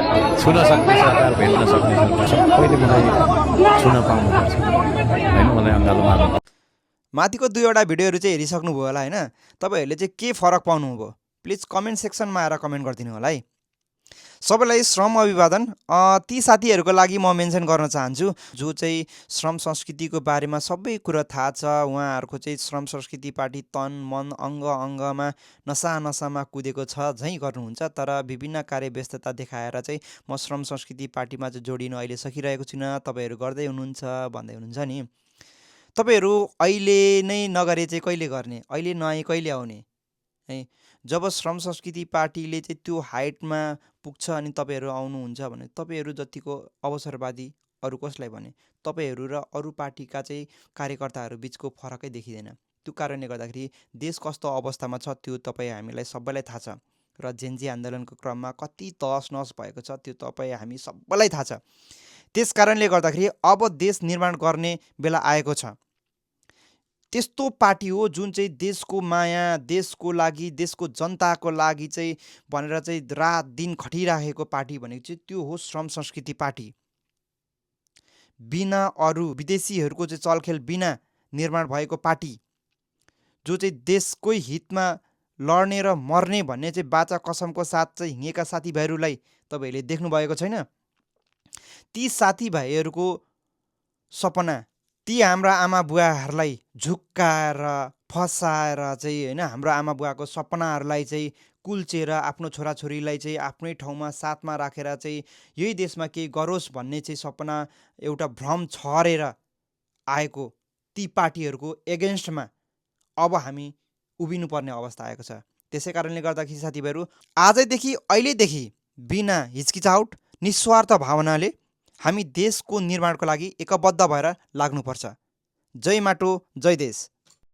छुन सक्ने सरकार, भेट्न सक्ने सरकार सबैले मलाई छुन पाउनुपर्छ होइन, मलाई अँगालो मार्नु। माथिको दुईवटा भिडियोहरू चाहिँ हेरिसक्नुभयो होला होइन। तपाईँहरूले चाहिँ के फरक पाउनुभयो प्लिज कमेन्ट सेक्सनमा आएर कमेन्ट गरिदिनु होला है। सबैलाई श्रम अभिवादन। ती साथीहरूको लागि म मेन्सन गर्न चाहन्छु जो चाहिँ श्रम संस्कृतिको बारेमा सबै कुरा थाहा छ, उहाँहरूको चाहिँ श्रम संस्कृति पार्टी तन मन अङ्ग अङ्गमा नसामा कुदेको छ झैँ गर्नुहुन्छ, तर विभिन्न कार्य व्यस्तता देखाएर चाहिँ म श्रम संस्कृति पार्टीमा चाहिँ जोडिन अहिले सकिरहेको छुइनँ, तपाईँहरू गर्दै हुनुहुन्छ भन्दै हुनुहुन्छ नि। तपाईँहरू अहिले नै नगरे चाहिँ कहिले गर्ने, अहिले नआए कहिले आउने है। जब श्रम संस्कृति पार्टीले चाहिँ त्यो हाइटमा पुग्छ अनि तपाईँहरू आउनुहुन्छ भने तपाईँहरू जतिको अवसरवादी अरू कसलाई भने, तपाईँहरू र अरू पार्टीका चाहिँ कार्यकर्ताहरू बिचको फरकै देखिँदैन। त्यो कारणले गर्दाखेरि देश कस्तो अवस्थामा छ त्यो तपाईँ हामीलाई सबैलाई थाहा छ, र जेन्जी आन्दोलनको क्रममा कति तहस नहस भएको छ त्यो तपाईँ हामी सबैलाई थाहा छ। त्यस कारणले गर्दाखेरि अब देश निर्माण गर्ने बेला आएको छ। त्यस्तो पार्टी हो जुन चाहिँ देशको माया, देशको लागि, देशको जनताको लागि चाहिँ भनेर चाहिँ रात दिन खटिराखेको पार्टी भनेको चाहिँ त्यो हो श्रम संस्कृति पार्टी। बिना अरू विदेशीहरूको चाहिँ चलखेल बिना निर्माण भएको पार्टी, जो चाहिँ देशकै हितमा लड्ने र मर्ने भन्ने चाहिँ बाचा कसमको साथ चाहिँ हिँडेका साथीभाइहरूलाई तपाईँहरूले देख्नुभएको छैन। ती साथीभाइहरूको सपना, ती हाम्रा आमा बुवाहरूलाई झुक्काएर फसाएर चाहिँ होइन, हाम्रो आमा बुवाको सपनाहरूलाई चाहिँ कुल्चेर आफ्नो छोराछोरीलाई चाहिँ आफ्नै ठाउँमा साथमा राखेर चाहिँ यही देशमा केही गरोस् भन्ने चाहिँ सपना एउटा भ्रम छरेर आएको ती पार्टीहरूको एगेन्स्टमा अब हामी उभिनुपर्ने अवस्था आएको छ। त्यसै कारणले गर्दाखेरि साथीभाइहरू आजैदेखि अहिलेदेखि बिना हिचकिचाहट निस्वार्थ भावनाले हामी देशको निर्माणको लागि एकबद्ध भएर लाग्नुपर्छ। जय माटो, जय देश।